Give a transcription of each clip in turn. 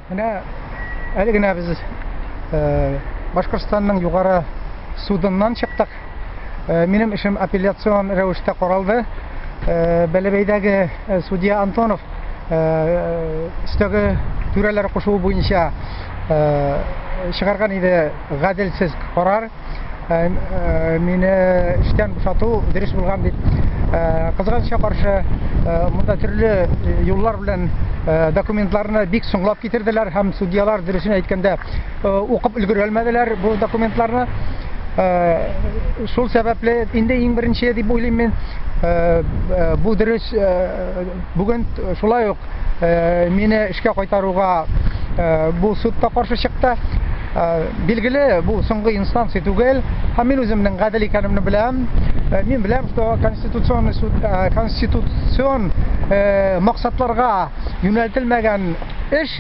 Менә әле генә без Башкортстанның югары судыннан чыктык. Минем эшем апелляцион рәвештә каралды. Бәләбәйдәге судья Антонов өстәге түрәләр кушуы буенча чыгарган иде гаделсез карар. Мине эштән бушату дөрес булган дип. Кызганычка каршы, монда төрле юллар белән документларны бик соңлап китерделәр һәм судьялар, дөресен әйткәндә, укып өлгерә алмадылар бу документларны. Шул сәбәпле инде иң беренче дип уйлыйм мин, бу дөрес бүген шулай ук мине эшкә кайтаруга бу суд та каршы чыкты. Билгеле, бу соңгы инстанция түгел, һәм мин үземнең гадел икәнемне беләм. Мин беләм, что конституционный суд конституцион максатларга юнәлтелмәгән эш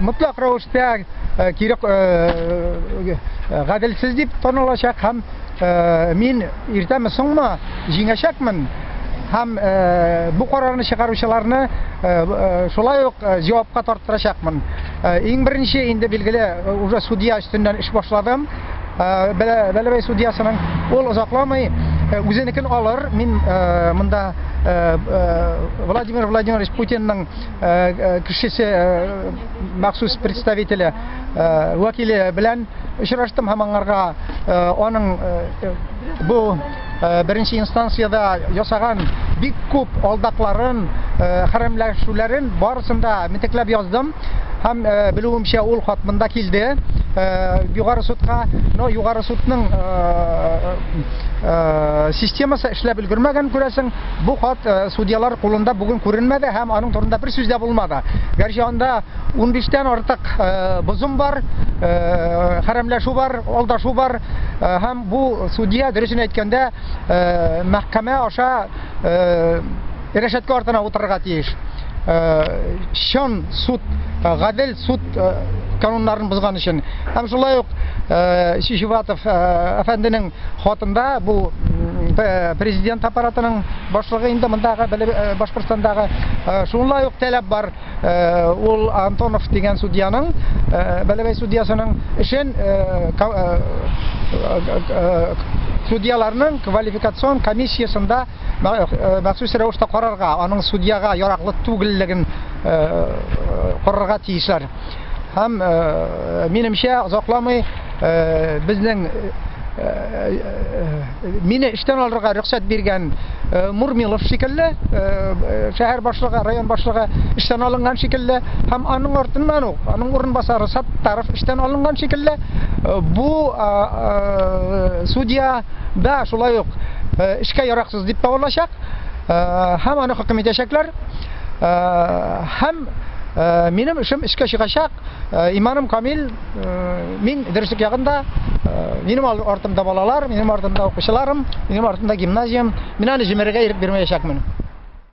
мотлак рәвештә кире гаделсез дип танылачак һәм мин иртәме соңмы җиңәчәкмен һәм бу карарны чыгаручыларны шулай ук җавапка тарттырачакмын. Иң беренче инде билгеле уже судья өстеннән эш башладым. Бәләбәй судьясының ул озакламый үзенекен алыр. Мин монда Владимир Владимирович Путинның кешесе, махсус представителе, вәкиле белән очраштым һәм аңарга аның бу беренче инстанциядә ясаган бик күп алдакларын, хәрәмләшүләрен барысын да метекләп яздым. Һәм белүемчә, ул хат монда килде югары судка, но югары судның системасы эшләп өлгермәгән, күрәсең. Бу хат судьялар кулында бүген күренмәде һәм аның турында бер сүз дә булмады. Гәрчә анда 15-тән артык бозым бар, хәрәмләшү бар, алдашу бар һәм бу судья, дөресен әйткәндә, мәхкәмә аша рәшәткә артына утырырга тиеш. Чын суд, гадел суд кануннарын бозган өчен. Һәм шулай ук Чичеватов әфәнденең хатында, бу президент аппаратының башлыгы инде мондагы Башкортстандагы, шулай ук таләп бар. Ул Антонов дигән судьяның, Бәләбәй судьясының эшен судьяларның квалификацион комиссиясендә махсус рәвештә карарга, аның судьяга яраклы түгеллеген карарга тиешләр. Һәм минемчә, озакламый безнең мине эштән алырга рөхсәт биргән Мурмилов шикелле, шәһәр башлыгы, район башлыгы эштән алынган шикелле, һәм аның артыннан ук аның урынбасары Саттаров эштән алынган шикелле, бу судья да шулай ук эшкә яраксыз дип табылачак һәм аны хөкем итәчәкләр. Һәм минем эшем эшкә чыгачак. Иманым камил, мин дөреслек ягында, минем артымда балалар, минем артымда укучыларым, минем артымда гимназиям, мин аны җимерергә ирек бирмәячәкмен.